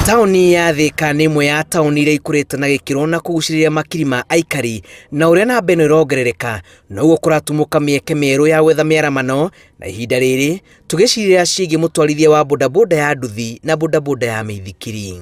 Taũni ya Thika nĩ ĩmwe ya taũni iria ikũrĩte na gĩkĩro na kũgucĩrĩria makiri ma aikari, na ũrĩa namba ĩno ĩrongerereka noguo kũratumũka mĩeke mĩerũ ya gwetha mĩaramano, na ihinda rĩrĩ tũgĩcirĩra ciĩgiĩ mũtwarithia wa bodaboda ya nduthi na bodaboda ya mĩithikiri.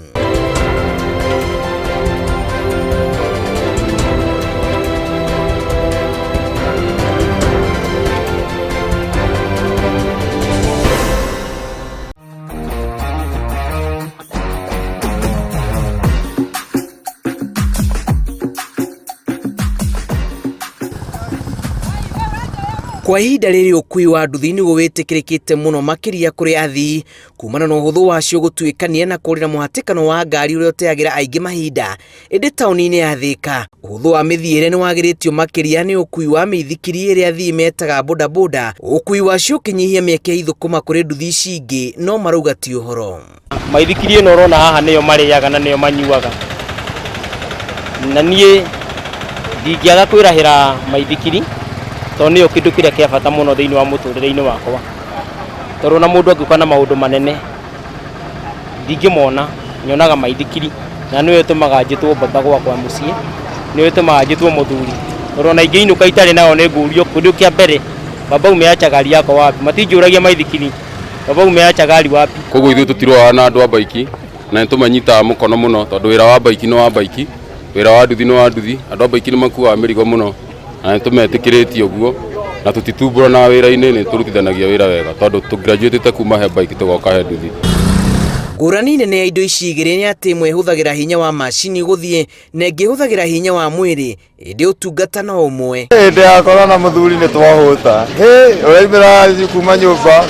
Kwa ihinda rĩrĩ ũkui wa nduthi nĩguo wĩtĩkĩrĩkĩte mũno makĩria kũrĩ athii kumana na ũhũthũ wacio gũtuĩkania na kũrĩra mũhatĩkano wa ngari ũrĩa ũteagĩra aingĩ mahinda. Ĩndĩ taũni-inĩ ya Thĩka, ũhũthũ wa mĩthiĩre nĩ wagĩrĩtio makĩria nĩ ũkui wa mĩithikiri ĩrĩa athii metaga bodaboda, ũkui wacio ũkĩnyihia mĩeke ya ithũkũma kũrĩ nduthi ici ingĩ no marauga ti ũhoro. Maithikiri ĩno ũrona haha nĩyo marĩaga na nĩyo manyuaga. Na niĩ ndingĩaga kwĩrahĩra maithikiri tondũ nĩyo kĩndũ kĩrĩa kĩa bata mũno thĩinĩ wa mũtũrĩre-inĩ wakwa. Tondũ ona mũndũ angĩũka na maũndũ manene ndingĩmona, nyonaga maithikiri na nĩyo ĩtũmaga njĩtwo baba gwakwa mũciĩ, nĩyo ĩtũmaga njĩtwo mũthuri. Tondũ ona ingĩinũka itarĩ nayo nĩ ngũrio kĩũndũ kĩa mbere, baba umeacha gari yako wapi? Matinjũragia maithikiri, baba umeacha gari wapi? Koguo ithuĩ tũtirũaga na andũ a mbaiki na nĩ tũmanyitaga mũkono mũno tondũ wĩra wa mbaiki nĩ wa mbaiki, wĩra wa nduthi nĩ wa nduthi. Andũ a mbaiki nĩ makuaga mĩrigo mũno na nĩ tũmetĩkĩrĩtie ũguo na tũtitumbũranaga wĩra-inĩ, nĩ tũrutithanagia wĩra wega tondũ tũ graduate ĩte kuma he mbaiki tũgoka he nduthi. Ngũrani nene ya indo ici igĩrĩ nĩ atĩ ĩmwe ĩhũthagĩra hinya wa macini gũthiĩ na ĩngĩ ĩhũthagĩra hinya wa mwĩrĩ, ĩndĩ ũtungata no ũmwe. Hĩndĩ ya korona mũthuri nĩ twahũta. Hĩ, ũraumĩra kuma nyũmba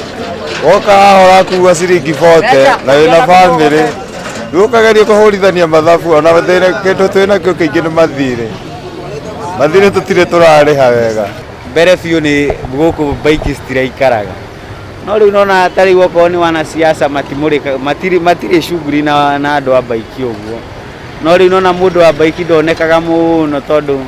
woka haha ũrakua ciringi 40 na wĩna bamĩrĩ. Rĩu ũkageria kũhũrithania mathabu ona kĩndũ twĩnakĩo kĩingĩ nĩ mathirĩ. Mathirĩ tũtirĩ tũrarĩha wega. Mbere biũ nĩ gũkũ mbaiki citiraikaraga no rĩu nona ta rĩu okorwo nĩ wanasiasa matimũrĩka matirĩ matirĩ shughuli na na andũ a mbaiki ũguo no rĩu nona mũndũ wa mbaiki ndonekaga mũno tondũ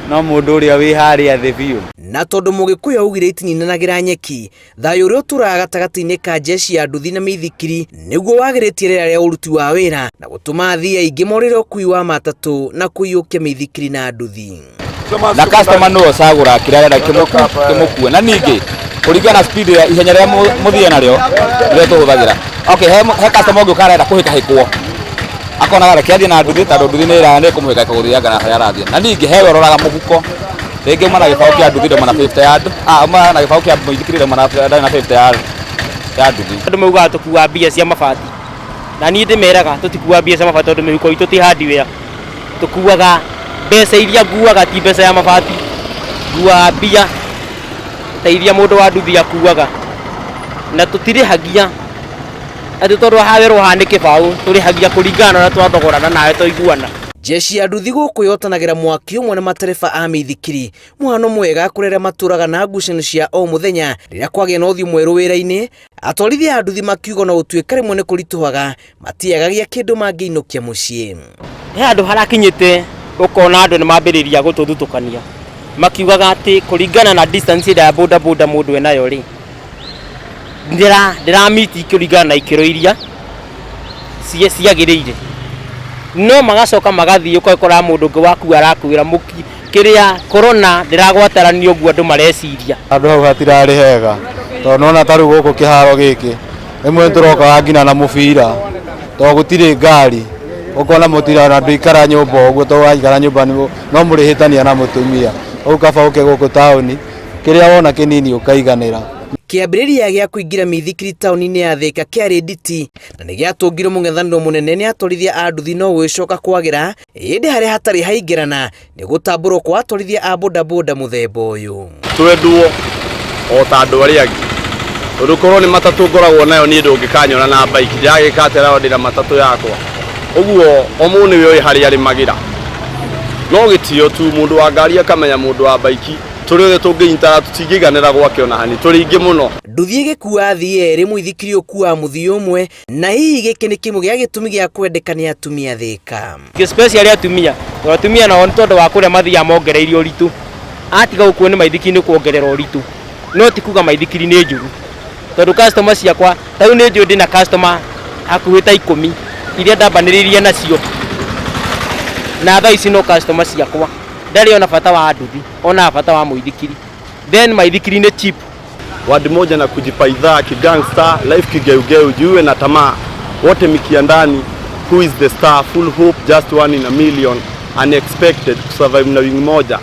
no mũndũ ũrĩa wĩ harĩa thĩ biũ. Na tondũ Mũgĩkũyũ augire itininanagĩra nyeki, thayũ ũrĩa ũtũraga gatagatĩ-inĩ ka jeshi ya nduthi na mĩithikiri nĩguo wagĩrĩtie rĩera rĩa ũruti wa wĩra na gũtũma athii aingĩ morĩre ũkui wa matatũ na kũiyũkia mĩithikiri na nduthi. Na customer nĩwe ũcagũraga kĩrĩa arenda kĩmũkue, na ningĩ kũringana na speed ya ihenya rĩrĩa mũthiĩ narĩo nĩrĩo tũhũthagĩra. Okay, he customer ũngĩ ũka arenda kũhĩkahĩkwo, akonaga reke athiĩ na nduthi tondũ nduthi nĩ ĩkũmũhĩkahĩka gũthianga na harĩa arathiĩ. Na ningĩ he we ũroraga mũhuko, rĩngĩ uma na gĩbaũ kĩa nduthi ndauma na 50 ya andũ, uma na gĩbaũ kĩa mũithikiri ndauma na ndarĩ na 50 ya nduthi. Andũ maugaga tũkuaga mbia cia mabati, na niĩ ndĩmeraga tũtikuaga mbia cia mabati tondũ mĩhuko itũ ti hardware. Tũkuaga mbeca iria nguaga ti mbeca ya mabati, nguaga mbia ta iria mũndũ wa nduthi akuaga, na tũtirĩhagia atĩ tondũ haha werwo haha nĩ kĩbaũ, tũrĩhagia kũringana na ũrĩa twathogorana nawe twaiguana. Jeshi ya nduthi gũkũ yotanagĩra mwaki ũmwe na matereba a mĩithikiri, mũhano mwega kũrĩ arĩa matũraga na ngucanio cia o mũthenya rĩrĩa kwagĩa na ũthiũ mwerũ wĩra-inĩ. Atwarithia a nduthi makiuga ona gũtuĩka rĩmwe nĩ kũritũhaga, matiagagia kĩndũ mangĩinũkia mũciĩ. He handũ harakinyĩte ũkona andũ nĩ mambĩrĩria gũtũthutũkania makiugaga atĩ kũringana na distance ĩrĩa ya boda boda mũndũ enayo rĩ, ndĩramiti kũringana na ikĩro iria ciagĩrĩire. No magacoka magathiĩ ũgakora mũndũ ũngĩ wakua arakwĩra kĩrĩa corona ndĩragwataranio ũguo andũ mareciria. Handũ hau hatirarĩ hega tondũ nĩwona ta rĩu gũkũ kĩharo gĩkĩ rĩmwe nĩtũrokaga nginya na mũbira tondũ gũtirĩ ngari, ũkona mũtira ona ndũikara nyũmba ũguo tondũ waikara nyũmba no mũrĩhĩtania na mũtumia, rĩu kaba ũke gũkũ taũni kĩrĩa wona kĩnini ũkaiganĩra. Kĩambĩrĩria gĩa kũingĩra mĩithikiri taũni-inĩ ya Thĩka kĩarĩ nditi na nĩ gĩatũngirwo mũng'ethanĩro mũnene nĩ atwarithia a nduthi no gũgĩcoka kwagĩra ĩndĩ harĩa hatarĩ haingĩrana nĩ gũtambũrwo kwa atwarithia a bodaboda mũthemba ũyũ. Twendwo o ta andũ arĩa angĩ, tondũ korwo nĩ matatũ ngoragwo nayo niĩ ndũngĩkanyona na mbaiki, ndĩragĩka atĩa nayo ndĩna matatũ yakwa. Ũguo o mũndũ nĩwe ũĩ harĩa arĩmagĩra. No gĩtĩo tu, mũndũ wa ngari akamenya mũndũ wa mbaiki, tũrĩ othe tũngĩnyitana tũtingĩiganĩra gwake ona hanini, tũrĩ aingĩ mũno. Nduthi ĩgĩkua athii erĩ, mũithikiri ũkuaga mũthii ũmwe, na hihi gĩkĩ nĩ kĩmwe gĩa gĩtũmi gĩa kwendeka nĩ atumia Thĩka. Especially atumia, tondũ atumia nao nĩ tondũ wa kũrĩa mathiaga mongereire ũritũ, atiga gũkuo nĩ maithikiri nĩ kuongerera ũritũ, no ti kuga maithikiri nĩ njũru, tondũ customer ciakwa, ta rĩu nĩ njũĩ ndĩna customer hakuhĩ ta ikũmi, iria ndambanĩrĩirie nacio na thaa ici no customer ciakwa ndarĩ ona bata wa nduthi onaga bata wa mũithikiri then maithikiri nĩ cheap. Wadi moja na kujipa idhaa kigangster life kigeugeu jiwe na tamaa wote mikia ndani who is the star full hope just one in a million unexpected kusurvive na wing moja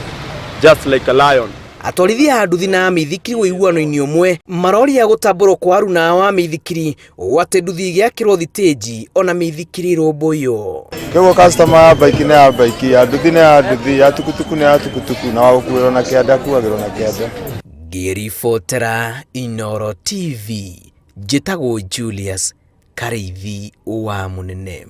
just like a lion. Atwarithia a nduthi na a mĩithikiri ũiguano-inĩ ũmwe maroria gũtambũrwo kwa aruna ao a mĩithikiri ũũ atĩ nduthi igĩakĩrwo thitĩnji ona mĩithikiri ĩrũmbũiyo. Koguo customer ya bike nĩ ya bike, ya nduthi nĩ ya nduthi, ya tukutuku nĩ ya tukutuku, na wa gũkuĩrwo na kĩande akuagĩrwo na kĩande. Ngĩribotera Inooro TV, njĩtagwo Julius Karĩithi wa Mũnene.